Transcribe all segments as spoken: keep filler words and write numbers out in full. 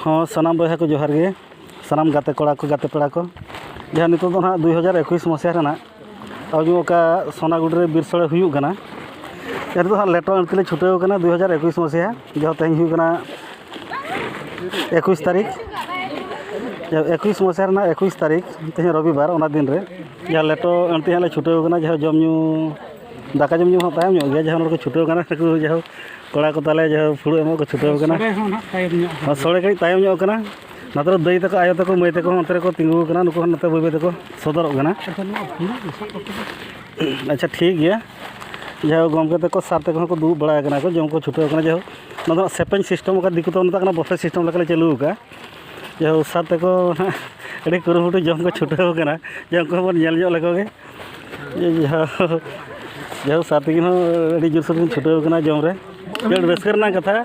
ᱦᱚᱸ, ᱥᱟᱱᱟᱢ ᱵᱚᱭᱦᱟ ᱠᱚ ᱡᱚᱦᱟᱨ ᱜᱮ, ᱥᱟᱱᱟᱢ ᱜᱟᱛᱮ ᱠᱚᱲᱟ ᱠᱚ, ᱜᱟᱛᱮ ᱯᱮᱲᱟ ᱠᱚ, ᱡᱟᱦᱟᱸ ᱱᱤᱛᱚᱜ ᱫᱚ ᱱᱟᱦᱟᱜ ᱫᱩᱭ ᱦᱟᱡᱟᱨ ᱮᱠᱩᱥ ᱢᱟᱥᱮ ᱨᱮᱱᱟᱜ ᱟᱵᱚ ᱚᱠᱟ ᱥᱚᱱᱟᱜᱩᱲᱤ ᱨᱮ ᱵᱤᱨ ᱥᱳᱲᱮ ᱦᱩᱭᱩᱜ ᱠᱟᱱᱟ, ᱮᱱ ᱨᱮᱫᱚ ᱦᱟᱸᱜ ᱞᱮᱴᱚ ᱟᱹᱬᱛᱤ ᱞᱮ ᱪᱷᱩᱴᱟᱹᱣ ᱠᱟᱱᱟ ᱫᱩᱭ ᱦᱟᱡᱟᱨ ᱮᱠᱩᱥ ᱢᱟᱥᱮ, ᱡᱟᱦᱟᱸ ᱛᱮᱦᱮᱧ ᱦᱩᱭᱩᱜ ᱠᱟᱱᱟ ᱮᱠᱩᱥ ᱛᱟᱹᱨᱤᱠᱷ, ᱮᱠᱩᱥ ᱢᱟᱥᱮ ᱨᱮᱱᱟᱜ ᱮᱠᱩᱥ ᱛᱟᱹᱨᱤᱠᱷ, ᱛᱮᱦᱮᱧ ᱨᱚᱵᱤᱵᱟᱨ, ᱚᱱᱟ ᱫᱤᱱ ᱨᱮ ᱡᱟᱦᱟᱸ ᱞᱮᱴᱚ ᱟᱹᱬᱛᱤ ᱦᱟᱸᱜ ᱞᱮ ᱪᱷᱩᱴᱟᱹᱣ ᱠᱟᱱᱟ, ᱡᱟᱦᱟᱸ ᱡᱚᱢ ᱧᱩ, ᱫᱟᱠᱟ ᱡᱚᱢ ᱧᱩ ᱦᱚᱸ ᱛᱟᱭᱚᱢ ᱧᱚᱜ ᱜᱮᱭᱟ, ᱡᱟᱦᱟᱸ ᱱᱚᱰᱮ ᱠᱚ ᱪᱷᱩᱴᱟᱹᱣ ᱠᱟᱱᱟ, ᱩᱱᱠᱩ ᱡᱟᱦᱟᱸ ᱠᱚᱲᱟ ᱠᱚ ᱛᱟᱞᱮ ᱡᱟᱦᱟᱸ ᱯᱷᱩᱲᱩᱜ ᱮᱢᱚᱜ ᱠᱚ ᱪᱷᱩᱴᱟᱹᱣ ᱠᱟᱱᱟ᱾ ᱥᱚᱲᱮ ᱦᱚᱸ ᱱᱟᱦᱟᱜ ᱛᱟᱭᱚᱢ ᱧᱚᱜ ᱦᱚᱸ, ᱦᱟᱸᱜ᱾ ᱥᱚᱲᱮ ᱠᱟᱹᱴᱤᱡ ᱛᱟᱭᱚᱢ ᱧᱚᱜ ᱠᱟᱱᱟ᱾ ᱱᱚᱛᱮ ᱨᱮ ᱫᱟᱹᱭ ᱛᱟᱠᱚ, ᱟᱭᱳ ᱛᱟᱠᱚ, ᱢᱟᱹᱭ ᱛᱟᱠᱚ ᱦᱚᱸ ᱚᱱᱛᱮ ᱨᱮᱠᱚ ᱛᱤᱸᱜᱩ ᱟᱠᱟᱱᱟ, ᱱᱩᱠᱩ ᱦᱚᱸ ᱱᱚᱛᱮ ᱵᱟᱹᱭ ᱵᱟᱹᱭ ᱛᱮᱠᱚ ᱥᱚᱫᱚᱨᱚᱜ ᱠᱟᱱᱟ᱾ ᱟᱪᱪᱷᱟ, ᱱᱚᱣᱟ ᱯᱷᱩᱲᱩᱜ ᱜᱮ ᱥᱟᱵ ᱠᱟᱛᱮ ᱫᱚ᱾ ᱟᱪᱪᱷᱟ, ᱴᱷᱤᱠ ᱜᱮᱭᱟ᱾ ᱡᱟᱦᱟᱸ ᱜᱚᱢᱠᱮ ᱛᱟᱠᱚ ᱥᱟᱨ ᱛᱟᱠᱚ ᱦᱚᱸᱠᱚ ᱫᱩᱲᱩᱵ ᱵᱟᱲᱟ ᱟᱠᱟᱱᱟ ᱠᱚ, ᱡᱚᱢ ᱠᱚ ᱪᱷᱩᱴᱟᱹᱣ ᱟᱠᱟᱱᱟ᱾ ᱡᱟᱭᱦᱳᱠ, ᱱᱚᱣᱟ ᱫᱚ ᱦᱟᱸᱜ ᱥᱮᱯᱮᱧ ᱥᱤᱥᱴᱮᱢ, ᱚᱠᱟ ᱫᱤᱠᱩ ᱛᱮᱠᱚ ᱢᱮᱛᱟᱜ ᱠᱟᱱᱟ ᱵᱚᱯᱷᱮ ᱥᱤᱥᱴᱮᱢ ᱞᱮᱠᱟᱞᱮ ᱪᱟᱹᱞᱩ ᱟᱠᱟᱫᱼᱟ᱾ ᱡᱟᱭᱦᱳᱠ, ᱥᱟᱨ ᱛᱟᱠᱚ ᱱᱟᱦᱟᱜ ᱟᱹᱰᱤ ᱠᱩᱨᱩᱢᱩᱴᱩ ᱡᱚᱢ ᱠᱚ ᱪᱷᱩᱴᱟᱹᱣ ᱟᱠᱟᱱᱟ, ᱡᱚᱢ ᱠᱚᱦᱚᱸ ᱵᱚᱱ ᱧᱮᱞ ᱧᱚᱜ ᱞᱮᱠᱚ ᱜᱮ᱾ ᱡᱟᱭᱦᱳᱠ, ᱡᱟᱭᱦᱳᱠ, ᱥᱟᱨ ᱛᱟᱹᱠᱤᱱ ᱦᱚᱸ ᱟᱹᱰᱤ ᱡᱳᱨᱥᱳᱨ ᱠᱤᱱ ᱪᱷᱩᱴᱟᱹᱣ ᱠᱟᱱᱟ ᱡᱚᱢ ᱨᱮ᱾ ᱟᱹᱰᱤ ᱨᱟᱹᱥᱠᱟᱹ ᱨᱮᱱᱟᱜ ᱠᱟᱛᱷᱟ,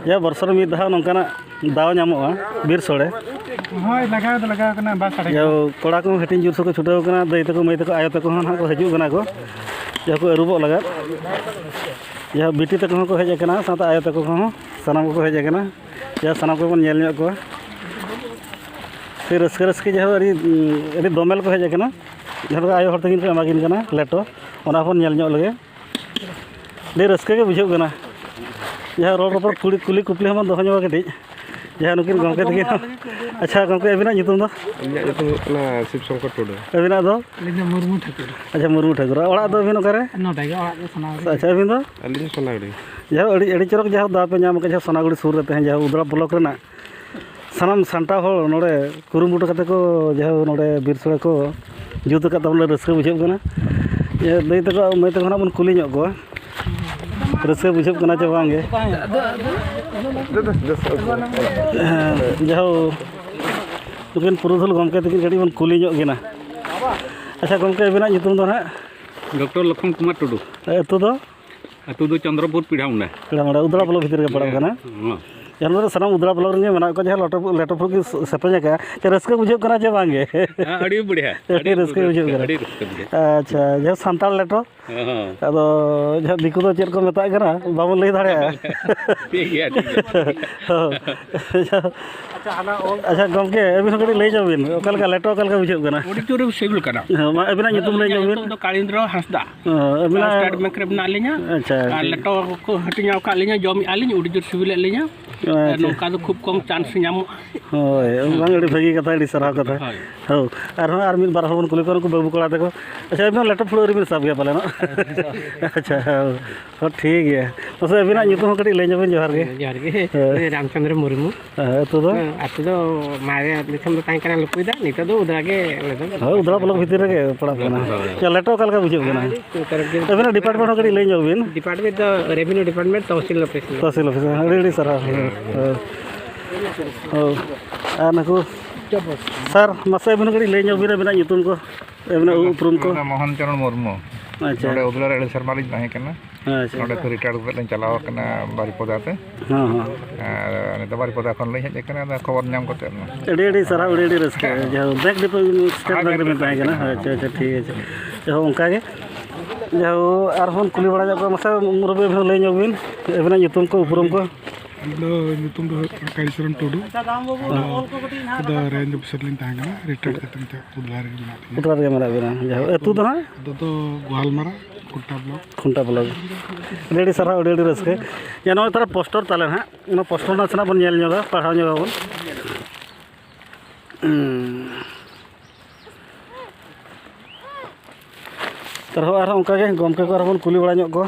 ᱡᱮ ᱵᱚᱨᱥᱚ ᱨᱮ ᱢᱤᱫ ᱫᱷᱟᱣ ᱱᱚᱝᱠᱟᱱᱟᱜ ᱫᱟᱣ ᱧᱟᱢᱚᱜᱼᱟ, ᱵᱤᱨ ᱥᱳᱲᱮ᱾ ᱦᱳᱭ, ᱞᱟᱜᱟᱣ ᱫᱚ ᱞᱟᱜᱟᱣ ᱠᱟᱱᱟ, ᱵᱟᱥ ᱟᱲᱮ ᱠᱚ᱾ ᱡᱟᱭᱦᱳᱠ, ᱠᱚᱲᱟ ᱠᱚᱦᱚᱸ ᱦᱟᱹᱴᱤᱧ ᱡᱳᱨᱥᱳᱨ ᱠᱚ ᱪᱷᱩᱴᱟᱹᱣ ᱠᱟᱱᱟ, ᱫᱟᱹᱭ ᱛᱟᱠᱚ, ᱢᱟᱹᱭ ᱛᱟᱠᱚ, ᱟᱭᱳ ᱛᱟᱠᱚ ᱦᱚᱸ ᱱᱟᱦᱟᱜ ᱠᱚ ᱦᱤᱡᱩᱜ ᱠᱟᱱᱟ ᱠᱚ, ᱡᱟᱦᱟᱸ ᱠᱚ ᱟᱹᱨᱩᱵᱚᱜ ᱞᱟᱜᱟᱫ᱾ ᱡᱟᱦᱟᱸ ᱵᱤᱴᱤ ᱛᱟᱠᱚ ᱦᱚᱸᱠᱚ ᱦᱮᱡ ᱟᱠᱟᱱᱟ, ᱥᱟᱶᱛᱮ ᱟᱭᱳ ᱛᱟᱠᱚ ᱠᱚᱦᱚᱸ ᱥᱟᱱᱟᱢ ᱠᱚᱠᱚ ᱦᱮᱡ ᱟᱠᱟᱱᱟ᱾ ᱡᱟᱦᱟᱸ ᱥᱟᱱᱟᱢ ᱠᱚᱵᱚᱱ ᱧᱮᱞ ᱧᱚᱜ ᱠᱚᱣᱟ᱾ ᱥᱮ ᱨᱟᱹᱥᱠᱟᱹ, ᱨᱟᱹᱥᱠᱟᱹ ᱡᱟᱦᱟᱸ ᱟᱹᱰᱤ, ᱟᱹᱰᱤ ᱫᱚᱢᱮ ᱠᱚ ᱦᱮᱡ ᱟᱠᱟᱱᱟ᱾ ᱡᱟᱦᱟᱸ ᱞᱮᱠᱟ ᱟᱭᱳ ᱦᱚᱲ ᱛᱟᱹᱠᱤᱱ ᱠᱚ ᱮᱢᱟ ᱠᱤᱱ ᱠᱟᱱᱟ ᱞᱮᱴᱚ, ᱚᱱᱟ ᱦᱚᱸᱵᱚᱱ ᱧᱮᱞ ᱧᱚᱜ ᱞᱮᱜᱮ᱾ ᱟᱹᱰᱤ ᱨᱟᱹᱥᱠᱟᱹ ᱜᱮ ᱵᱩᱡᱷᱟᱹᱜ ᱠᱟᱱᱟ᱾ ᱡᱟᱦᱟᱸ ᱨᱚᱲ ᱨᱚᱯᱚᱲ ᱠᱩᱞᱤ, ᱠᱩᱞᱤ ᱠᱩᱯᱞᱤ ᱦᱚᱸᱵᱚᱱ ᱫᱚᱦᱚ ᱧᱚᱜᱟ ᱠᱟᱹᱴᱤᱡ᱾ ᱡᱟᱦᱟᱸ ᱱᱩᱠᱤᱱ ᱜᱚᱢᱠᱮ ᱛᱟᱹᱠᱤᱱ ᱦᱚᱸ᱾ ᱟᱪᱪᱷᱟ ᱜᱚᱢᱠᱮ, ᱟᱹᱵᱤᱱᱟᱜ ᱧᱩᱛᱩᱢ ᱫᱚ? ᱟᱹᱞᱤᱧᱟᱜ ᱧᱩᱛᱩᱢ ᱦᱩᱭᱩᱜ ᱠᱟᱱᱟ ᱥᱤᱵ ᱥᱚᱝᱠᱚᱨ ᱴᱩᱰᱩ᱾ ᱟᱹᱵᱤᱱᱟᱜ ᱫᱚ? ᱟᱹᱞᱤᱧ ᱫᱚ ᱢᱩᱨᱢᱩ ᱴᱷᱟᱹᱠᱩᱨ᱾ ᱟᱪᱪᱷᱟ, ᱢᱩᱨᱢᱩ ᱴᱷᱟᱹᱠᱩᱨ᱾ ᱚᱲᱟᱜ ᱫᱚ ᱟᱹᱵᱤᱱ ᱚᱠᱟᱨᱮ? ᱱᱚᱰᱮ ᱜᱮ, ᱚᱲᱟᱜ ᱫᱚ ᱥᱟᱱᱟᱢ ᱨᱮᱜᱮ᱾ ᱟᱪᱪᱷᱟ, ᱟᱹᱵᱤᱱ ᱫᱚ? ᱟᱹᱞᱤᱧ ᱦᱚᱸ ᱥᱚᱱᱟᱜᱩᱲᱤ᱾ ᱡᱟᱭᱦᱳᱠ, ᱟᱹᱰᱤ, ᱟᱹᱰᱤ ᱪᱚᱨᱚᱠ ᱡᱟᱭᱦᱳᱠ ᱫᱟᱣ ᱯᱮ ᱧᱟᱢ ᱟᱠᱟᱫ, ᱡᱟᱦᱟᱸ ᱥᱚᱱᱟᱜᱩᱲᱤ ᱥᱩᱨ ᱨᱮ ᱛᱟᱦᱮᱸ, ᱡᱟᱦᱳᱠ ᱩᱫᱽᱲᱟ ᱵᱞᱚᱠ ᱨᱮᱱᱟᱜ ᱥᱟᱱᱟᱢ ᱥᱟᱱᱛᱟᱲ ᱦᱚᱲ ᱱᱚᱰᱮ ᱠᱩᱨᱩᱢᱩᱴᱩ ᱠᱟᱛᱮ ᱠᱚ, ᱡᱟᱦᱳᱠ ᱱᱚᱰᱮ ᱵᱤᱨ ᱥᱳᱲᱮ ᱠᱚ ᱡᱩᱛ ᱟᱠᱟᱫ ᱛᱟᱵᱚᱱᱟ, ᱨᱟᱹᱥᱠᱟᱹ ᱵᱩᱡᱷᱟᱹᱜ ᱠᱟᱱᱟ᱾ ᱡᱮ ᱫᱟᱹᱭ ᱛᱟᱠᱚ, ᱢᱟᱹᱭ ᱛᱟᱠᱚ ᱱᱟᱜ ᱵᱚᱱ ᱠᱩᱞᱤ ᱧᱚᱜ ᱠᱚᱣᱟ, ᱨᱟᱹᱥᱠᱟᱹ ᱵᱩᱡᱷᱟᱹᱜ ᱠᱟᱱᱟ ᱪᱮ ᱵᱟᱝ ᱜᱮ? ᱦᱮᱸ, ᱡᱟᱦᱳᱠ ᱱᱩᱠᱤᱱ ᱯᱩᱨᱩᱫᱷᱩᱞ ᱜᱚᱢᱠᱮ ᱛᱟᱹᱠᱤᱱ ᱠᱟᱹᱴᱤᱡ ᱵᱚᱱ ᱠᱩᱞᱤ ᱧᱚᱜ ᱠᱤᱱᱟ᱾ ᱟᱪᱪᱷᱟ ᱜᱚᱢᱠᱮ, ᱟᱹᱵᱤᱱᱟᱜ ᱧᱩᱛᱩᱢ ᱫᱚ ᱱᱟᱦᱟᱜ? ᱰᱚᱠᱴᱚᱨ ᱞᱚᱠᱷᱚᱱ ᱠᱩᱢᱟᱨ ᱴᱩᱰᱩ᱾ ᱟᱹᱛᱩ ᱫᱚ? ᱟᱹᱛᱩ ᱫᱚ ᱪᱚᱱᱫᱨᱚᱯᱩᱨ ᱯᱤᱲᱦᱟᱢᱩᱸᱰᱟ᱾ ᱯᱤᱲᱦᱟᱢᱩᱸᱰᱟ, ᱩᱫᱽᱲᱟ ᱵᱞᱚᱠ ᱵᱷᱤᱛᱤᱨ ᱨᱮᱜᱮ ᱯᱟᱲᱟᱜ ᱠᱟᱱᱟ᱾ ᱦᱮᱸ᱾ ᱡᱟᱦᱟᱸ ᱫᱚ ᱥᱟᱱᱟᱢ ᱩᱫᱽᱲᱟ ᱵᱞᱚᱠ ᱨᱮᱱ ᱜᱮ ᱢᱮᱱᱟᱜ ᱠᱚᱣᱟ, ᱡᱟᱦᱟᱸ ᱞᱮᱴᱚ, ᱞᱮᱴᱚ ᱯᱷᱩᱲᱩᱜ ᱠᱤᱱ ᱥᱮᱯᱮᱧ ᱟᱠᱟᱫᱼᱟ, ᱪᱮᱫ ᱨᱟᱹᱥᱠᱟᱹ ᱵᱩᱡᱷᱟᱹᱜ ᱠᱟᱱᱟ ᱪᱮ ᱵᱟᱝ ᱜᱮ? ᱦᱮᱸ, ᱟᱹᱰᱤ ᱵᱚᱲᱦᱤᱭᱟ᱾ ᱟᱹᱰᱤ ᱨᱟᱹᱥᱠᱟᱹ ᱵᱩᱡᱷᱟᱹᱜ ᱠᱟᱱᱟ᱾ ᱟᱹᱰᱤ ᱨᱟᱹᱥᱠᱟᱹ ᱵᱩᱡᱷᱟᱹᱜ᱾ ᱟᱪᱪᱷᱟ, ᱡᱟᱦᱟᱸ ᱥᱟᱱᱛᱟᱲ ᱞᱮᱴᱚ, ᱦᱮᱸ, ᱦᱮᱸ᱾ ᱟᱫᱚ ᱡᱟᱦᱟᱸ ᱫᱤᱠᱩ ᱫᱚ ᱪᱮᱫ ᱠᱚ ᱢᱮᱛᱟᱜ ᱠᱟᱱᱟ, ᱵᱟᱵᱚᱱ ᱞᱟᱹᱭ ᱫᱟᱲᱮᱭᱟᱜᱼᱟ᱾ ᱴᱷᱤᱠ ᱜᱮᱭᱟ, ᱴᱷᱤᱠ ᱜᱮᱭᱟ᱾ ᱦᱳᱭ᱾ ᱟᱪᱪᱷᱟ, ᱜᱚᱢᱠᱮ, ᱟᱹᱵᱤᱱ ᱦᱚᱸ ᱠᱟᱹᱴᱤᱡ ᱞᱟᱹᱭ ᱧᱚᱜ ᱵᱤᱱ, ᱚᱠᱟ ᱞᱮᱠᱟ ᱞᱮᱴᱚ, ᱚᱠᱟ ᱞᱮᱠᱟ ᱵᱩᱡᱷᱟᱹᱜ ᱠᱟᱱᱟ? ᱟᱹᱰᱤ ᱡᱳᱨ ᱥᱤᱵᱤᱞ ᱠᱟᱱᱟ᱾ ᱦᱮᱸ, ᱢᱟ ᱟᱹᱵᱤᱱᱟᱜ ᱧᱩᱛᱩᱢ ᱞᱟᱹᱭ ᱧᱚᱜ ᱵᱤᱱ᱾ ᱧᱩᱛᱩᱢ ᱫᱚ ᱠᱟᱞᱤᱱᱫᱨᱚ ᱦᱟᱸᱥᱫᱟ᱾ ᱚ, ᱟᱹᱵᱤᱱᱟᱜ ᱥᱴᱮᱴ ᱵᱮᱝᱠ ᱨᱮ ᱢᱮᱱᱟᱜ ᱞᱤᱧᱟ᱾ ᱟᱪᱪᱷᱟ, ᱟᱨ ᱴᱷᱤᱠ᱾ ᱞᱮᱴᱚ ᱠᱚ ᱦᱟᱹᱴᱤᱧ ᱟᱠᱟᱫ ᱞᱤᱧᱟ, ᱡᱚᱢᱮᱫᱼᱟ ᱞᱤᱧ, ᱟᱹᱰᱤ ᱡᱳᱨ ᱥᱤᱵᱤᱞᱮᱫ ᱞᱤᱧᱟ᱾ ᱟᱪᱪᱷᱟ᱾ ᱱᱚᱝᱠᱟ ᱫᱚ ᱠᱷᱩᱵ ᱠᱚᱢ ᱪᱟᱱᱥ ᱧᱟᱢᱚᱜᱼᱟ᱾ ᱦᱳᱭ, ᱵᱟᱝ, ᱟᱹᱰᱤ ᱵᱷᱟᱹᱜᱤ ᱠᱟᱛᱷᱟ, ᱟᱹᱰᱤ ᱥᱟᱨᱦᱟᱣ ᱠᱟᱛᱷᱟ᱾ ᱦᱳᱭ᱾ ᱦᱳᱭ, ᱟᱨᱦᱚᱸ ᱟᱨ ᱢᱤᱫ ᱵᱟᱨ ᱦᱚᱲ ᱵᱚᱱ ᱠᱩᱞᱤ ᱠᱚᱣᱟ, ᱩᱱᱠᱩ ᱵᱟᱹᱵᱩ ᱠᱚᱲᱟ ᱛᱟᱠᱚ᱾ ᱟᱪᱪᱷᱟ, ᱟᱹᱵᱤᱱ ᱦᱚᱸ ᱞᱮᱴᱚ ᱯᱷᱩᱲᱩᱜ ᱨᱮᱵᱤᱱ ᱥᱟᱵ ᱜᱮᱭᱟ ᱯᱟᱞᱮᱱᱚᱜ? ᱟᱪᱪᱷᱟ, ᱦᱳᱭ᱾ ᱦᱚᱸ, ᱴᱷᱤᱠ ᱜᱮᱭᱟ᱾ ᱢᱟᱥᱮ ᱟᱹᱵᱤᱱᱟᱜ ᱧᱩᱛᱩᱢ ᱦᱚᱸ ᱠᱟᱹᱴᱤᱡ ᱞᱟᱹᱭ ᱧᱚᱜ ᱵᱤᱱ, ᱡᱚᱦᱟᱨ ᱜᱮ᱾ ᱡᱚᱦᱟᱨ ᱜᱮ᱾ ᱦᱮᱸ᱾ ᱨᱟᱢᱪᱚᱸᱫᱽᱨᱚ ᱢᱩᱨᱢᱩ᱾ ᱦᱮᱸ, ᱟᱹᱛᱩ ᱫᱚ? ᱦᱮᱸ, ᱟᱹᱛᱩ ᱫᱚ ᱢᱟᱨᱮ ᱫᱤᱥᱚᱢ ᱫᱚ ᱛᱟᱦᱮᱸ ᱠᱟᱱᱟ ᱞᱩᱠᱩᱭᱫᱟ, ᱱᱤᱛᱚᱜ ᱫᱚ ᱩᱫᱽᱲᱟ ᱜᱮ ᱟᱞᱮ ᱫᱚ᱾ ᱦᱳᱭ, ᱩᱫᱽᱲᱟ ᱵᱞᱚᱠ ᱵᱷᱤᱛᱤᱨ ᱨᱮᱜᱮ ᱯᱟᱲᱟᱜ ᱠᱟᱱᱟ᱾ ᱦᱳᱭ᱾ ᱟᱪᱪᱷᱟ, ᱞᱮᱴᱚ ᱚᱠᱟ ᱞᱮᱠᱟ ᱵᱩᱡᱷᱟᱹᱜ ᱠᱟᱱᱟ? ᱟᱹᱰᱤ ᱩᱛᱟᱹᱨ ᱜᱮ᱾ ᱟᱹᱵᱤᱱᱟᱜ ᱰᱤᱯᱟᱨᱴᱢᱮᱱᱴ ᱦᱚᱸ ᱠᱟᱹᱴᱤᱡ ᱞᱟᱹᱭ ᱧᱚᱜ ᱵᱤᱱ᱾ ᱰᱤᱯᱟᱨᱴᱢᱮᱱᱴ ᱫᱚ ᱨᱮᱵᱷᱮᱱᱭᱩ department, tehsil office. Tehsil office, ᱟᱹᱰᱤ ᱟᱹᱰᱤ ᱥᱟᱨᱦᱟᱣ᱾ ᱦᱮᱸ᱾ ᱦᱳᱭ᱾ ᱟᱨ ᱱᱩᱠᱩ, ᱥᱟᱨ, ᱢᱟᱥᱮ ᱟᱹᱵᱤᱱ ᱦᱚᱸ ᱠᱟᱹᱴᱤᱡ ᱞᱟᱹᱭ ᱧᱚᱜ ᱵᱤᱱ, ᱟᱹᱵᱤᱱᱟᱜ ᱧᱩᱛᱩᱢ ᱠᱚ, ᱟᱹᱵᱤᱱᱟᱜ ᱩᱯᱨᱩᱢ ᱠᱚ᱾ ᱢᱳᱦᱚᱱ ᱪᱚᱨᱚᱬ ᱢᱩᱨᱢᱩ᱾ ᱟᱪᱪᱷᱟ᱾ ᱱᱚᱰᱮ ᱩᱫᱽᱲᱟ ᱨᱮ ᱟᱹᱰᱤ ᱥᱮᱨᱢᱟ ᱞᱤᱧ ᱛᱟᱦᱮᱸ ᱠᱟᱱᱟ᱾ ᱟᱪᱪᱷᱟ᱾ ᱱᱚᱰᱮ ᱠᱷᱚᱱ ᱨᱤᱴᱟᱭᱟᱨ ᱠᱟᱛᱮ ᱞᱤᱧ ᱪᱟᱞᱟᱣ ᱟᱠᱟᱱᱟ ᱵᱟᱨᱤᱯᱚᱫᱟ ᱛᱮ᱾ ᱦᱮᱸ, ᱦᱮᱸ᱾ ᱟᱨ ᱱᱤᱛᱚᱜ ᱵᱟᱨᱤᱯᱚᱫᱟ ᱠᱷᱚᱱ ᱞᱤᱧ ᱦᱮᱡ ᱟᱠᱟᱱᱟ, ᱟᱫᱚ ᱠᱷᱚᱵᱚᱨ ᱧᱟᱢ ᱠᱟᱛᱮ᱾ ᱟᱹᱰᱤ ᱟᱹᱰᱤ ᱥᱟᱨᱦᱟᱣ, ᱟᱹᱰᱤ ᱟᱹᱰᱤ ᱨᱟᱹᱥᱠᱟᱹ᱾ ᱦᱮᱸ᱾ ᱡᱟᱦᱟᱸ ᱵᱮᱝᱠ ᱰᱤᱯᱚ-, ᱥᱴᱮᱴ ᱵᱮᱝᱠ ᱨᱮᱵᱮᱱ ᱛᱟᱦᱮᱸ ᱠᱟᱱᱟ᱾ ᱦᱮᱸ, ᱟᱪᱪᱷᱟ, ᱟᱪᱪᱷᱟ, ᱴᱷᱤᱠ ᱟᱪᱷᱮ᱾ ᱡᱟᱭᱦᱳᱠ, ᱚᱱᱠᱟ ᱜᱮ᱾ ᱡᱟᱭᱦᱳᱠ, ᱟᱨᱦᱚᱸ ᱠᱩᱞᱤ ᱵᱟᱲᱟ ᱧᱚᱜ ᱠᱚᱣᱟ᱾ ᱢᱟᱥᱮ, ᱢᱩᱨᱩᱵᱤ, ᱟᱹᱵᱤᱱ ᱦᱚᱸ ᱞᱟᱹᱭ ᱧᱚᱜ ᱵᱤᱱ, ᱟᱹᱵᱤᱱᱟᱜ ᱧᱩᱛᱩᱢ ᱠᱚ, ᱩᱯᱨᱩᱢ ᱠᱚ᱾ ᱤᱧ ᱫᱚ ᱧᱩᱛᱩᱢ ᱫᱚ ᱦᱩᱭᱩᱜ ᱠᱟᱱᱟ ᱠᱟᱞᱤᱪᱚᱨᱚᱱ ᱴᱩᱰᱩ᱾ ᱦᱮᱸ᱾ ᱟᱫᱚ ᱨᱮᱧᱡᱽ ᱚᱯᱷᱤᱥᱟᱨ ᱞᱤᱧ ᱛᱟᱦᱮᱸ ᱠᱟᱱᱟ, ᱨᱤᱴᱟᱭᱟᱨ ᱠᱟᱛᱮ ᱱᱤᱛᱚᱜ ᱩᱫᱽᱲᱟ ᱨᱮᱜᱮ ᱢᱮᱱᱟᱜ ᱞᱤᱧᱟ᱾ ᱩᱫᱽᱲᱟ ᱨᱮᱜᱮ ᱢᱮᱱᱟᱜ ᱵᱤᱱᱟ᱾ ᱡᱟᱭᱦᱳᱠ, ᱟᱹᱛᱩ ᱫᱚ ᱦᱟᱸᱜ? ᱟᱹᱛᱩ ᱫᱚ ᱜᱳᱦᱟᱞᱢᱟᱨᱟ, ᱠᱷᱩᱱᱴᱟ ᱵᱞᱚᱠ᱾ ᱠᱷᱩᱱᱴᱟ ᱵᱞᱚᱠ᱾ ᱟᱹᱰᱤ ᱟᱹᱰᱤ ᱥᱟᱨᱦᱟᱣ, ᱟᱹᱰᱤ ᱟᱹᱰᱤ ᱨᱟᱹᱥᱠᱟᱹ᱾ ᱡᱮ ᱱᱚᱜᱼᱚᱭ ᱛᱟᱦᱚᱞᱮ ᱯᱳᱥᱴᱟᱨ ᱛᱟᱞᱮ ᱦᱟᱸᱜ, ᱚᱱᱟ ᱯᱳᱥᱴᱟᱨ ᱱᱟᱥᱮᱱᱟᱜ ᱵᱚᱱ ᱧᱮᱞ ᱧᱚᱜᱟ, ᱯᱟᱲᱦᱟᱣ ᱧᱚᱜᱟᱵᱚᱱ᱾ ᱦᱩᱸ᱾ ᱟᱨᱦᱚᱸ, ᱟᱨᱦᱚᱸ ᱚᱱᱠᱟ ᱜᱮ ᱜᱚᱢᱠᱮ ᱠᱚ ᱟᱨᱦᱚᱸ ᱵᱚᱱ ᱠᱩᱞᱤ ᱵᱟᱲᱟ ᱧᱚᱜ ᱠᱚᱣᱟ᱾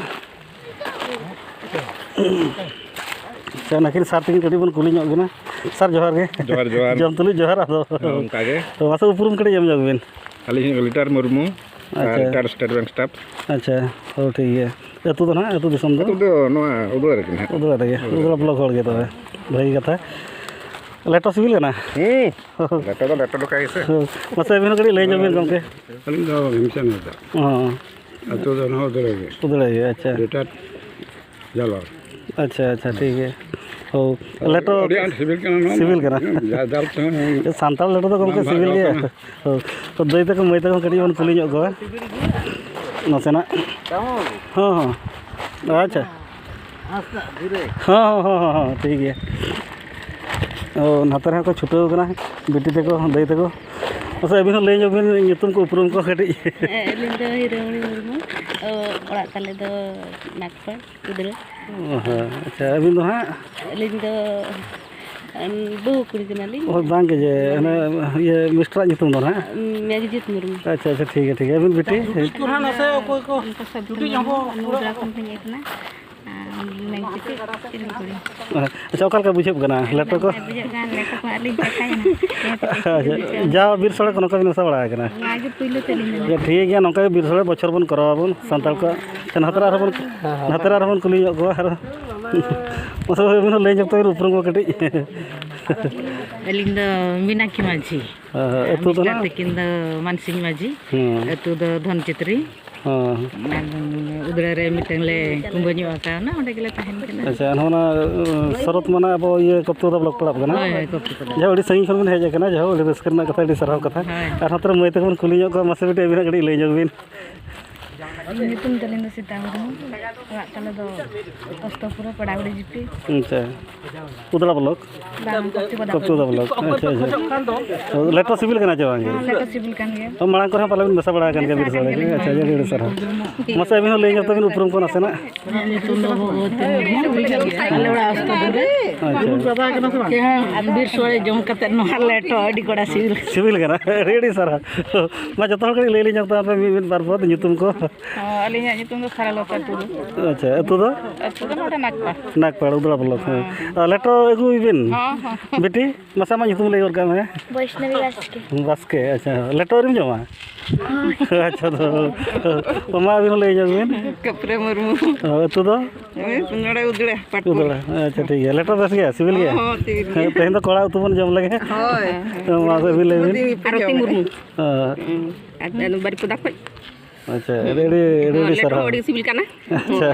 ᱟᱪᱪᱷᱟ, ᱱᱟᱹᱠᱤᱱ ᱥᱟᱨ ᱛᱟᱹᱠᱤᱱ ᱠᱟᱹᱴᱤᱡ ᱵᱚᱱ ᱠᱩᱞᱤ ᱧᱚᱜ ᱠᱤᱱᱟ᱾ ᱥᱟᱨ, ᱡᱚᱦᱟᱨ ᱜᱮ᱾ ᱡᱚᱦᱟᱨ, ᱡᱚᱦᱟᱨ᱾ ᱡᱚᱢ ᱛᱩᱞᱩᱡ ᱡᱚᱦᱟᱨ, ᱟᱫᱚ᱾ ᱦᱮᱸ, ᱚᱱᱠᱟ ᱜᱮ᱾ ᱛᱚ, ᱢᱟᱥᱮ ᱩᱯᱨᱩᱢ ᱠᱟᱹᱴᱤᱡ ᱮᱢ ᱧᱚᱜ ᱵᱤᱱ᱾ ᱟᱹᱞᱤᱧ ᱞᱤᱴᱟᱨ ᱢᱩᱨᱢᱩ, ᱟᱪᱪᱷᱟ᱾ ᱨᱤᱴᱟᱭᱟᱨᱰ ᱥᱴᱮᱴ ᱵᱮᱝᱠ ᱥᱴᱟᱯ᱾ ᱟᱪᱪᱷᱟ, ᱦᱳᱭ, ᱴᱷᱤᱠ ᱜᱮᱭᱟ᱾ ᱟᱹᱛᱩ ᱫᱚ ᱱᱟᱦᱟᱜ, ᱟᱹᱛᱩ ᱫᱤᱥᱚᱢ ᱫᱚ? ᱟᱹᱛᱩ ᱫᱚ ᱱᱚᱣᱟ ᱩᱫᱽᱲᱟ ᱨᱮᱜᱮ ᱱᱟᱦᱟᱜ᱾ ᱩᱫᱽᱲᱟ ᱨᱮᱜᱮ, ᱩᱫᱽᱲᱟ ᱵᱞᱚᱠ ᱦᱚᱲ ᱜᱮ ᱛᱚᱵᱮ᱾ ᱵᱷᱟᱹᱜᱤ ᱠᱟᱛᱷᱟ᱾ ᱞᱮᱴᱚ ᱥᱤᱵᱤᱞ ᱠᱟᱱᱟ? ᱦᱩᱸ, ᱞᱮᱴᱚ ᱫᱚ ᱞᱮᱴᱚ ᱞᱮᱠᱟ ᱜᱮᱥᱮ᱾ ᱦᱳᱭ, ᱢᱟᱥᱮ ᱟᱹᱵᱤᱱ ᱦᱚᱸ ᱠᱟᱹᱴᱤᱡ ᱞᱟᱹᱭ ᱧᱚᱜ ᱵᱤᱱ ᱜᱚᱢᱠᱮ᱾ ᱟᱹᱞᱤᱧ ᱫᱚ ᱵᱷᱤᱢᱥᱮᱱ ᱦᱟᱸᱥᱫᱟ᱾ ᱦᱚᱸ᱾ ᱟᱹᱛᱩ ᱫᱚ ᱱᱚᱣᱟ ᱩᱫᱽᱲᱟ ᱜᱮ᱾ ᱩᱫᱽᱲᱟ ᱜᱮ, ᱟᱪᱪᱷᱟ᱾ ᱨᱤᱴᱟᱭᱟᱨᱰ ᱡᱟᱞᱚᱨ᱾ ᱟᱪᱪᱷᱟ, ᱟᱪᱪᱷᱟ, ᱴᱷᱤᱠ ᱜᱮᱭᱟ᱾ ᱦᱳ, ᱞᱮᱴᱚ ᱟᱹᱰᱤ ᱟᱸᱴ ᱥᱤᱵᱤᱞ ᱠᱟᱱᱟ ᱱᱚᱣᱟ᱾ ᱥᱤᱵᱤᱞ ᱠᱟᱱᱟ᱾ ᱦᱩᱸ, ᱡᱟ ᱡᱟᱞ ᱛᱮᱦᱚᱸ ᱥᱟᱱᱛᱟᱲ ᱞᱮᱴᱚ ᱫᱚ ᱜᱚᱢᱠᱮ ᱵᱟᱝ ᱥᱤᱵᱤᱞ ᱜᱮᱭᱟ᱾ ᱵᱟᱝ ᱦᱳ, ᱛᱚ ᱫᱟᱹᱭ ᱛᱟᱠᱚ ᱢᱟᱹᱭ ᱛᱟᱠᱚ ᱠᱟᱹᱴᱤᱡ ᱵᱚᱱ ᱠᱩᱞᱤ ᱧᱚᱜ ᱠᱚᱣᱟ ᱱᱟᱥᱮᱱᱟᱜ᱾ ᱦᱚᱸ ᱦᱚᱸ, ᱟᱪᱪᱷᱟ᱾ ᱦᱚᱸ ᱦᱚᱸ ᱦᱚᱸ ᱦᱚᱸ, ᱴᱷᱤᱠ ᱜᱮᱭᱟ᱾ ᱚ, ᱱᱟᱛᱮ ᱨᱮᱦᱚᱸ ᱠᱚ ᱪᱷᱩᱴᱟᱹᱣ ᱠᱟᱱᱟ ᱵᱤᱴᱤ ᱛᱟᱠᱚ, ᱫᱟᱹᱭ ᱛᱟᱠᱚ᱾ ᱢᱟᱥᱮ ᱟᱹᱵᱤᱱ ᱦᱚᱸ ᱞᱟᱹᱭ ᱧᱚᱜ ᱵᱤᱱ ᱧᱩᱛᱩᱢ ᱠᱚ ᱩᱯᱨᱩᱢ ᱠᱚ ᱠᱟᱹᱴᱤᱡ᱾ ᱦᱮᱸ, ᱟᱹᱞᱤᱧ ᱫᱚ ᱦᱤᱨᱟᱹᱢᱚᱬᱤ ᱢᱩᱨᱢᱩ᱾ ᱚ, ᱚᱲᱟᱜ ᱛᱟᱞᱮ ᱫᱚ ᱱᱟᱜᱽᱯᱟᱲ, ᱠᱩᱫᱽᱨᱟᱹ᱾ ᱚ, ᱦᱮᱸ, ᱟᱪᱪᱷᱟ, ᱟᱹᱵᱤᱱ ᱫᱚ ᱦᱟᱸᱜ? ᱟᱹᱞᱤᱧ ᱫᱚ, ᱮᱢ, ᱵᱟᱹᱦᱩ ᱠᱩᱲᱤ ᱠᱟᱱᱟᱞᱤᱧ᱾ ᱚ, ᱵᱟᱝ ᱜᱮ, ᱡᱮ, ᱚᱱᱮ, ᱤᱭᱟᱹ, ᱢᱤᱥᱴᱟᱨᱟᱜ ᱧᱩᱛᱩᱢ ᱫᱚ ᱦᱟᱸᱜ? ᱢᱮᱜᱽᱡᱤᱛ ᱢᱩᱨᱢᱩ᱾ ᱟᱪᱪᱷᱟ, ᱟᱪᱪᱷᱟ, ᱴᱷᱤᱠ ᱜᱮᱭᱟ, ᱴᱷᱤᱠ ᱜᱮᱭᱟ᱾ ᱟᱹᱵᱤᱱ ᱵᱤᱴᱤ? ᱩᱱᱠᱩ ᱦᱟᱸᱜ ᱱᱟᱥᱮ ᱚᱠᱚᱭ ᱠᱚ ᱪᱩᱴᱤ ᱧᱚᱜ ᱠᱚ ᱱᱩᱨᱟ ᱠᱷᱚᱱ ᱠᱚ ᱦᱮᱡ ᱟᱠᱟᱱᱟ᱾ ᱟᱨ ᱢᱮᱜᱽᱡᱤᱛ ᱠᱩᱲᱤ᱾ ᱟᱪᱪᱷᱟ, ᱚᱠᱟ ᱞᱮᱠᱟ ᱵᱩᱡᱷᱟᱹᱜ ᱠᱟᱱᱟ ᱞᱮᱴᱚ ᱠᱚ? ᱵᱩᱡᱷᱟᱹᱜ ᱠᱟᱱ ᱞᱮᱴᱚ ᱠᱚ ᱟᱹᱰᱤ ᱪᱮᱦᱨᱟ ᱧᱮᱞᱚᱜ ᱠᱟᱱᱟ᱾ ᱟᱪᱪᱷᱟ, ᱡᱟ ᱵᱤᱨ ᱥᱳᱲᱮ ᱠᱚ ᱱᱚᱝᱠᱟ ᱵᱤᱱ ᱢᱮᱥᱟ ᱵᱟᱲᱟ ᱟᱠᱟᱱᱟ? ᱚᱱᱟ ᱜᱮ ᱯᱩᱭᱞᱩ ᱛᱮ ᱟᱹᱞᱤᱧ ᱫᱚ᱾ ᱴᱷᱤᱠ ᱜᱮᱭᱟ, ᱱᱚᱝᱠᱟ ᱜᱮ ᱵᱤᱨ ᱥᱳᱲᱮ ᱵᱚᱪᱷᱚᱨ ᱵᱚᱱ ᱠᱚᱨᱟᱣ ᱟᱵᱚᱱ ᱥᱟᱱᱛᱟᱲ ᱠᱚᱣᱟᱜ᱾ ᱟᱪᱪᱷᱟ, ᱱᱟᱛᱮ ᱨᱮ ᱟᱨᱦᱚᱸ ᱵᱚᱱ, ᱱᱟᱛᱮ ᱨᱮ ᱟᱨᱦᱚᱸ ᱵᱚᱱ ᱠᱩᱞᱤ ᱧᱚᱜ ᱠᱚᱣᱟ ᱟᱨ ᱢᱟᱥᱮ ᱟᱹᱵᱤᱱ ᱦᱚᱸ ᱞᱟᱹᱭ ᱧᱚᱜ ᱛᱟᱵᱤᱱ ᱩᱯᱨᱩᱢ ᱠᱚ ᱠᱟᱹᱴᱤᱡ᱾ ᱟᱹᱞᱤᱧ ᱫᱚ ᱢᱤᱱᱟᱠᱤ ᱢᱟᱹᱡᱷᱤ᱾ ᱦᱮᱸ, ᱦᱮᱸ, ᱟᱹᱛᱩ ᱫᱚ ᱢᱤᱥᱴᱟᱨ ᱱᱟᱜ? ᱛᱟᱹᱠᱤᱱ ᱫᱚ ᱢᱟᱱᱥᱤᱝ ᱢᱟᱹᱡᱷᱤ᱾ ᱦᱮᱸ᱾ ᱟᱹᱛᱩ ᱫᱚ ᱫᱷᱚᱱᱪᱤᱛᱨᱤ᱾ ᱦᱮᱸ᱾ ᱟᱨ ᱩᱫᱽᱲᱟ ᱨᱮ ᱢᱤᱫᱴᱟᱝ ᱞᱮ ᱠᱩᱢᱵᱟᱹ ᱧᱚᱜ ᱟᱠᱟᱣᱱᱟ, ᱚᱸᱰᱮ ᱜᱮᱞᱮ ᱛᱟᱦᱮᱱ ᱠᱟᱱᱟ᱾ ᱟᱪᱪᱷᱟ, ᱱᱚᱣᱟ, ᱥᱚᱨᱚᱛ ᱢᱟᱱᱟ ᱟᱵᱚ ᱤᱭᱟᱹ ᱠᱚᱯᱛᱩᱨᱟ ᱵᱞᱚᱠ ᱯᱟᱲᱟᱜ ᱠᱟᱱᱟ᱾ ᱦᱳᱭ, ᱦᱳᱭ, ᱠᱚᱯᱛᱩᱨᱟ᱾ ᱡᱟᱦᱟᱸ ᱟᱹᱰᱤ ᱥᱟᱺᱜᱤᱧ ᱠᱷᱚᱱ ᱵᱤᱱ ᱦᱮᱡ ᱟᱠᱟᱱᱟ, ᱡᱟᱦᱟᱸ ᱟᱹᱰᱤ ᱨᱟᱹᱥᱠᱟᱹ ᱨᱮᱱᱟᱜ ᱠᱟᱛᱷᱟ, ᱟᱹᱰᱤ ᱥᱟᱨᱦᱟᱣ ᱠᱟᱛᱷᱟ᱾ ᱦᱳᱭ᱾ ᱟᱨ ᱱᱚᱛᱮ ᱨᱮ ᱢᱟᱹᱭ ᱛᱟᱠᱚ ᱵᱚᱱ ᱠᱩᱞᱤ ᱧᱚᱜ ᱠᱚᱣᱟ, ᱢᱟᱥᱮ ᱵᱤᱴᱤ ᱟᱹᱵᱤᱱᱟᱜ ᱠᱟᱹᱴᱤᱡ ᱞᱟᱹᱭ ᱧᱚᱜ ᱵᱤᱱ᱾ ᱧᱩᱛᱩᱢ ᱛᱟᱹᱞᱤᱧ ᱫᱚ ᱥᱤᱛᱟ ᱢᱩᱨᱢᱩ, ᱚᱲᱟᱜ ᱛᱟᱞᱮ ᱫᱚ ᱚᱥᱛᱚᱯᱩᱨᱟ ᱯᱟᱲᱟᱜᱩᱲᱤ ᱡᱤᱯᱤ᱾ ᱟᱪᱪᱷᱟ, ᱩᱫᱽᱲᱟ ᱵᱞᱚᱠ? ᱵᱟᱝ, ᱠᱚᱯᱛᱩᱨᱟ᱾ ᱠᱚᱯᱛᱩᱨᱟ ᱵᱞᱚᱠ, ᱟᱪᱪᱷᱟ, ᱟᱪᱪᱷᱟ᱾ ᱞᱮᱴᱚ ᱥᱤᱵᱤᱞ ᱠᱟᱱᱟ ᱪᱮ ᱵᱟᱝ ᱜᱮ? ᱦᱮᱸ, ᱞᱮᱴᱚ ᱥᱤᱵᱤᱞ ᱠᱟᱱ ᱜᱮᱭᱟ᱾ ᱛᱚ, ᱢᱟᱲᱟᱝ ᱠᱚᱨᱮ ᱦᱚᱸ ᱯᱟᱞᱮ ᱵᱤᱱ ᱢᱮᱥᱟ ᱵᱟᱲᱟ ᱟᱠᱟᱱ ᱜᱮᱭᱟ ᱵᱤᱨ ᱥᱳᱲᱮ ᱨᱮ? ᱟᱪᱪᱷᱟ, ᱟᱹᱰᱤ, ᱟᱹᱰᱤ ᱥᱟᱨᱦᱟᱣ᱾ ᱢᱟᱥᱮ ᱟᱹᱵᱤᱱ ᱦᱚᱸ ᱞᱟᱹᱭ ᱧᱚᱜ ᱛᱟᱵᱤᱱ ᱩᱯᱨᱩᱢ ᱠᱚ ᱱᱟᱥᱮᱱᱟᱜ᱾ ᱤᱧᱟᱹᱜ ᱧᱩᱛᱩᱢ ᱫᱚ ᱵᱷᱚᱜᱚᱵᱚᱛᱤ ᱢᱩᱨᱢᱩ᱾ ᱟᱞᱮ ᱚᱲᱟᱜ ᱚᱥᱛᱚᱯᱩᱨᱟ᱾ ᱟᱪᱪᱷᱟ᱾ ᱵᱤᱨ ᱥᱳᱲᱮ ᱡᱚᱢ ᱠᱟᱛᱮ ᱱᱚᱣᱟ ᱞᱮᱴᱚ ᱟᱹᱰᱤ ᱠᱚᱲᱟ ᱥᱤᱵᱤᱞ᱾ ᱥᱤᱵᱤᱞ ᱠᱟᱱᱟ? ᱟᱹᱰᱤ, ᱟᱹᱰᱤ ᱥᱟᱨᱦᱟᱣ᱾ ᱢᱟ, ᱡᱚᱛᱚ ᱦᱚᱲ ᱠᱟᱹᱴᱤᱡ ᱞᱟᱹᱭ ᱞᱤᱧ ᱧᱚᱜ ᱛᱟᱯᱮ ᱢᱤᱫ, ᱢᱤᱫ, ᱵᱟᱨ ᱯᱚᱫ ᱧᱩᱛᱩᱢ ᱠᱚ᱾ ᱦᱚᱸ, ᱟᱹᱞᱤᱧᱟᱜ ᱧᱩᱛᱩᱢ ᱫᱚ ᱥᱟᱨᱟᱞᱚᱛᱟ ᱴᱩᱰᱩ᱾ ᱟᱪᱪᱷᱟ, ᱟᱹᱛᱩ ᱫᱚ? ᱟᱹᱛᱩ ᱫᱚ ᱱᱚᱰᱮ ᱱᱟᱜᱽᱯᱟᱲ᱾ ᱱᱟᱜᱽᱯᱟᱲ, ᱩᱫᱽᱲᱟ ᱵᱞᱚᱠ, ᱦᱮᱸ᱾ ᱦᱮᱸ᱾ ᱟᱨ ᱞᱮᱴᱚ ᱟᱹᱜᱩᱭ ᱵᱤᱱ᱾ ᱦᱚᱸ, ᱦᱚᱸ᱾ ᱵᱤᱴᱤ, ᱢᱟᱥᱮ ᱟᱢᱟᱜ ᱧᱩᱛᱩᱢ ᱞᱟᱹᱭ ᱜᱚᱫ ᱠᱟᱜ ᱢᱮ᱾ ᱵᱳᱭᱥᱱᱚᱵᱤ ᱵᱟᱥᱠᱮ᱾ ᱵᱟᱥᱠᱮ, ᱟᱪᱪᱷᱟ᱾ ᱞᱮᱴᱚ ᱟᱹᱣᱨᱤᱢ ᱡᱚᱢᱟ? ᱦᱳᱭ᱾ ᱟᱪᱪᱷᱟ, ᱫᱚ, ᱢᱟ ᱟᱹᱵᱤᱱ ᱦᱚᱸ ᱞᱟᱹᱭ ᱧᱚᱜ ᱵᱤᱱ᱾ ᱠᱟᱹᱯᱨᱟᱹ ᱢᱩᱨᱢᱩ᱾ ᱚ, ᱟᱹᱛᱩ ᱫᱚ? ᱱᱚᱰᱮ ᱩᱫᱽᱲᱟ, ᱯᱟᱴᱯᱩᱨ᱾ ᱩᱫᱽᱲᱟ, ᱟᱪᱪᱷᱟ, ᱴᱷᱤᱠ ᱜᱮᱭᱟ᱾ ᱞᱮᱴᱚ ᱵᱮᱥ ᱜᱮᱭᱟ, ᱥᱤᱵᱤᱞ ᱜᱮᱭᱟ? ᱦᱚᱸ, ᱦᱚᱸ, ᱥᱤᱵᱤᱞ ᱜᱮᱭᱟ᱾ ᱦᱮᱸ, ᱛᱮᱦᱮᱧ ᱫᱚ ᱠᱚᱲᱟ ᱩᱛᱩ ᱵᱚᱱ ᱡᱚᱢ ᱞᱮᱜᱮ᱾ ᱦᱳᱭ᱾ ᱢᱟ ᱟᱹᱵᱤᱱ ᱞᱟᱹᱭ ᱵᱤᱱ᱾ ᱟᱨᱚᱛᱤ ᱢᱩᱨᱢᱩ᱾ ᱦᱮᱸ᱾ ᱦᱩᱸ᱾ ᱟᱨ ᱵᱟᱹᱨᱤᱯᱟᱫᱟ ᱠᱷᱚᱡ᱾ ᱟᱪᱪᱷᱟ, ᱟᱹᱰᱤ ᱟᱹᱰᱤ ᱟᱹᱰᱤ ᱟᱹᱰᱤ ᱞᱮᱴᱚ ᱥᱟᱨᱦᱟᱣ᱾ ᱟᱹᱰᱤ ᱥᱤᱵᱤᱞ ᱠᱟᱱᱟ᱾ ᱟᱪᱪᱷᱟ᱾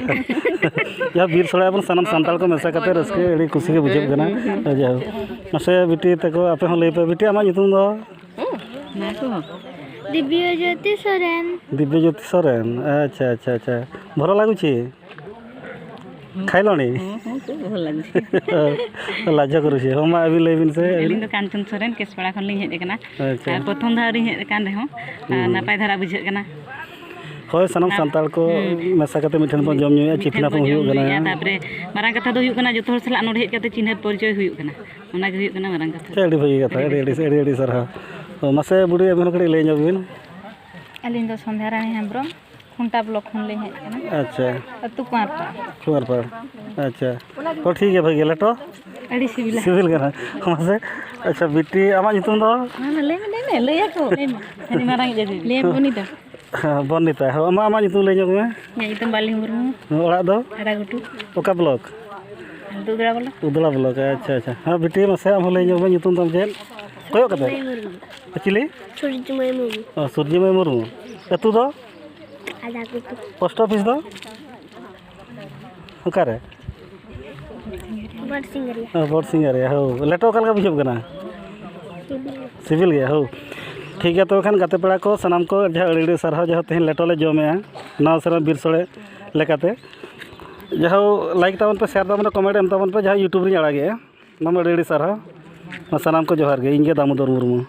ᱡᱟᱦᱟᱸ ᱵᱤᱨ ᱥᱚᱲᱮ ᱟᱵᱚᱱ ᱥᱟᱱᱟᱢ ᱥᱟᱱᱛᱟᱲ ᱠᱚ ᱢᱮᱥᱟ ᱠᱟᱛᱮ ᱨᱟᱹᱥᱠᱟᱹ ᱟᱹᱰᱤ ᱠᱩᱥᱤ ᱜᱮ ᱵᱩᱡᱷᱟᱹᱜ ᱠᱟᱱᱟ᱾ ᱡᱟᱭᱦᱳᱠ, ᱢᱟᱥᱮ ᱵᱤᱴᱤ ᱛᱟᱠᱚ, ᱟᱯᱮ ᱦᱚᱸ ᱞᱟᱹᱭ ᱯᱮ᱾ ᱵᱤᱴᱤ, ᱟᱢᱟᱜ ᱧᱩᱛᱩᱢ ᱫᱚ? ᱚᱱᱟ ᱠᱚ? ᱫᱤᱵᱽᱭᱚ ᱡᱳᱛᱤ ᱥᱚᱨᱮᱱ᱾ ᱫᱤᱵᱽᱭᱚ ᱡᱳᱛᱤ ᱥᱚᱨᱮᱱ, ᱟᱪᱪᱷᱟ ᱟᱪᱪᱷᱟ ᱟᱪᱪᱷᱟ᱾ ᱵᱷᱚᱨᱚ ᱞᱟᱹᱜᱩᱪᱤ? ᱠᱷᱟᱭᱞᱚᱱᱤ? ᱦᱚᱸ, ᱦᱚᱸ, ᱠᱷᱩᱵ ᱵᱷᱚᱨᱚ ᱞᱟᱹᱜᱩᱪᱤ᱾ ᱞᱟᱡᱟ ᱠᱚ ᱨᱩᱥᱤ, ᱦᱚᱸ, ᱢᱟ ᱟᱹᱵᱤᱱ ᱞᱟᱹᱭ ᱵᱤᱱ ᱥᱮ᱾ ᱟᱹᱞᱤᱧ ᱫᱚ ᱠᱟᱧᱪᱚᱱ ᱥᱚᱨᱮᱱ, ᱠᱮᱥᱯᱟᱲᱟ ᱠᱷᱚᱱ ᱞᱤᱧ ᱦᱮᱡ ᱟᱠᱟᱱᱟ᱾ ᱟᱪᱪᱷᱟ᱾ ᱟᱨ ᱯᱨᱚᱛᱷᱚᱢ ᱫᱷᱟᱣ ᱞᱤᱧ ᱦᱮᱡ ᱟᱠᱟᱱ ᱨᱮᱦᱚᱸ, ᱟᱨ ᱦᱩᱸ᱾ ᱱᱟᱯᱟᱭ ᱫᱷᱟᱨᱟ ᱵᱩᱡᱷᱟᱹᱜ ᱠᱟᱱᱟ᱾ ᱦᱳᱭ, ᱥᱟᱱᱟᱢ ᱟᱨ ᱥᱟᱱᱛᱟᱲ ᱠᱚ ᱦᱩᱸ᱾ ᱢᱮᱥᱟ ᱠᱟᱛᱮ ᱢᱤᱫ ᱴᱷᱮᱱ ᱵᱚᱱ ᱡᱚᱢ ᱧᱩᱭᱟ, ᱢᱤᱫ ᱴᱷᱮᱱ ᱪᱤᱯᱷᱱᱟ ᱵᱚᱱ ᱠᱚ ᱦᱩᱭᱩᱜ ᱡᱚᱢ ᱠᱟᱱᱟ᱾ ᱧᱩᱭᱟ, ᱛᱟᱨᱯᱚᱨᱮ ᱢᱟᱨᱟᱝ ᱠᱟᱛᱷᱟ ᱫᱚ ᱦᱩᱭᱩᱜ ᱠᱟᱱᱟ, ᱡᱚᱛᱚ ᱦᱚᱲ ᱥᱟᱞᱟᱜ ᱱᱚᱰᱮ ᱦᱮᱡ ᱠᱟᱛᱮ ᱪᱤᱱᱦᱟᱹᱯ ᱯᱚᱨᱤᱪᱚᱭ ᱦᱩᱭᱩᱜ ᱠᱟᱱᱟ, ᱚᱱᱟ ᱜᱮ ᱦᱩᱭᱩᱜ ᱠᱟᱱᱟ ᱢᱟᱨᱟᱝ ᱠᱟᱛᱷᱟ᱾ ᱟᱪᱪᱷᱟ, ᱟᱹᱰᱤ ᱵᱷᱟᱹᱜᱤ ᱠᱟᱛᱷᱟ, ᱟᱹᱰᱤ, ᱟᱹᱰᱤ, ᱟᱹᱰᱤ ᱥᱟᱨᱦᱟᱣ᱾ ᱛᱚ, ᱢᱟᱥᱮ ᱵᱩᱰᱤ, ᱟᱹᱵᱤᱱ ᱦᱚᱸ ᱠᱟᱹᱴᱤᱡ ᱞᱟᱹᱭ ᱧᱚᱜ ᱵᱤᱱ᱾ ᱟᱹᱞᱤᱧ ᱫᱚ ᱥᱚᱱᱫᱷᱭᱟ ᱨᱟᱱᱤ ᱦᱮᱢᱵᱨᱚᱢ, ᱠᱷᱩᱱᱴᱟ ᱵᱞᱚᱠ ᱠᱷᱚᱱ ᱞᱤᱧ ᱦᱮᱡ ᱟᱠᱟᱱᱟ᱾ ᱟᱪᱪᱷᱟ᱾ ᱟᱹᱛᱩ ᱠᱩᱸᱣᱟᱨᱯᱟᱲ᱾ ᱠᱩᱸᱣᱟᱨᱯᱟᱲ᱾ ᱟᱪᱪᱷᱟ᱾ ᱛᱚ, ᱴᱷᱤᱠ ᱜᱮᱭᱟ, ᱵᱷᱟᱹᱜᱤ ᱜᱮ᱾ ᱞᱮᱴᱚ? ᱟᱹᱰᱤ ᱥᱤᱵᱤᱞᱟ᱾ ᱥᱤᱵᱤᱞ ᱠᱟᱱᱟ᱾ ᱢᱟᱥᱮ, ᱟᱪᱪᱷᱟ, ᱵᱤᱴᱤ, ᱟᱢᱟᱜ ᱧᱩᱛᱩᱢ ᱫᱚ? ᱢᱟ, ᱞᱟᱹᱭ ᱢᱮ, ᱞᱟᱹᱭ ᱢᱮ, ᱞᱟᱹᱭ ᱟᱠᱚ, ᱞᱟᱹᱭ ᱢᱮ᱾ ᱟᱹᱰᱤ ᱢᱟᱨᱟᱝ ᱤᱡ ᱟᱹᱜᱩᱭ ᱢᱮ᱾ ᱞᱟᱹᱭ ᱢᱮ, ᱵᱚᱱᱤᱛᱟ᱾ ᱦᱮᱸ, ᱵᱚᱱᱤᱛᱟ᱾ ᱦᱚᱸ, ᱟᱢᱟᱜ, ᱟᱢᱟᱜ ᱧᱩᱛᱩᱢ ᱞᱟᱹᱭ ᱧᱚᱜ ᱢᱮ᱾ ᱤᱧᱟᱹᱜ ᱧᱩᱛᱩᱢ ᱵᱟᱞᱤ ᱢᱩᱨᱢᱩ᱾ ᱦᱚᱸ, ᱚᱲᱟᱜ ᱫᱚ? ᱟᱲᱟᱜᱷᱩᱴᱩ᱾ ᱚᱠᱟ ᱵᱞᱚᱠ? ᱩᱫᱽᱲᱟ ᱵᱞᱚᱠ᱾ ᱩᱫᱽᱲᱟ ᱵᱞᱚᱠ, ᱟᱪᱪᱷᱟ, ᱟᱪᱪᱷᱟ᱾ ᱦᱮᱸ, ᱵᱤᱴᱤ, ᱢᱟᱥᱮ ᱟᱢ ᱦᱚᱸ ᱞᱟᱹᱭ ᱧᱚᱜ ᱢᱮ, ᱧᱩᱛᱩᱢ ᱛᱟᱢ ᱪᱮᱫ? ᱠᱚᱭᱚᱜ ᱠᱟᱛᱮ᱾ ᱥᱩᱨᱡᱤᱢᱟᱹᱭ ᱢᱩᱨᱢᱩ᱾ ᱪᱤᱞᱤ? ᱥᱩᱨᱡᱤᱢᱟᱹᱭ ᱢᱩᱨᱢᱩ᱾ ᱚ, ᱥᱩᱨᱡᱤᱢᱟᱹᱭ ᱢᱩᱨᱢᱩ᱾ ᱟᱹᱛᱩ ᱫᱚ? ᱟᱲᱟᱜᱷᱩᱴᱩ᱾ ᱯᱳᱥᱴ ᱚᱯᱷᱤᱥ ᱫᱚ? ᱚᱠᱟᱨᱮ? ᱵᱚᱰ ᱥᱤᱝᱜᱟᱹᱨᱤᱭᱟ᱾ ᱚ, ᱵᱚᱰ ᱥᱤᱝᱜᱟᱹᱨᱤᱭᱟ, ᱦᱳ᱾ ᱞᱮᱴᱚ ᱚᱠᱟ ᱞᱮᱠᱟ ᱵᱩᱡᱷᱟᱹᱜ ᱠᱟᱱᱟ? ᱥᱤᱵᱤᱞ᱾ ᱥᱤᱵᱤᱞ ᱜᱮᱭᱟ, ᱦᱳ᱾ ᱴᱷᱤᱠ ᱜᱮᱭᱟ, ᱛᱚᱵᱮ ᱠᱷᱟᱱ ᱜᱟᱛᱮ ᱯᱮᱲᱟ ᱠᱚ ᱥᱟᱱᱟᱢ ᱠᱚ ᱡᱟᱦᱟᱸ ᱟᱹᱰᱤ ᱟᱹᱰᱤ ᱥᱟᱨᱦᱟᱣ, ᱡᱟᱦᱟᱸ ᱛᱮᱦᱮᱧ ᱞᱮᱴᱚ ᱞᱮ ᱡᱚᱢᱮᱜᱼᱟ ᱱᱟᱣᱟ ᱥᱮᱨᱢᱟ ᱵᱤᱨ ᱥᱳᱲᱮ ᱞᱮᱠᱟᱛᱮ᱾ ᱡᱟᱦᱳ, ᱞᱟᱭᱤᱠ ᱛᱟᱵᱚᱱ ᱯᱮ, ᱥᱮᱭᱟᱨ ᱛᱟᱵᱚᱱ ᱯᱮ, ᱠᱚᱢᱮᱱᱴ ᱮᱢ ᱛᱟᱵᱚᱱ ᱯᱮ, ᱡᱟᱦᱟᱸ YouTube ᱨᱤᱧ ᱟᱲᱟᱜᱮᱜᱼᱟ᱾ ᱚᱱᱟ ᱢᱟ ᱟᱹᱰᱤ ᱟᱹᱰᱤ ᱥᱟᱨᱦᱟᱣ᱾ ᱢᱟ ᱥᱟᱱᱟᱢ ᱠᱚ ᱡᱚᱦᱟᱨ ᱜᱮ, ᱤᱧ ᱜᱮ ᱫᱟᱢᱳᱫᱚᱨ ᱢᱩᱨᱢᱩ᱾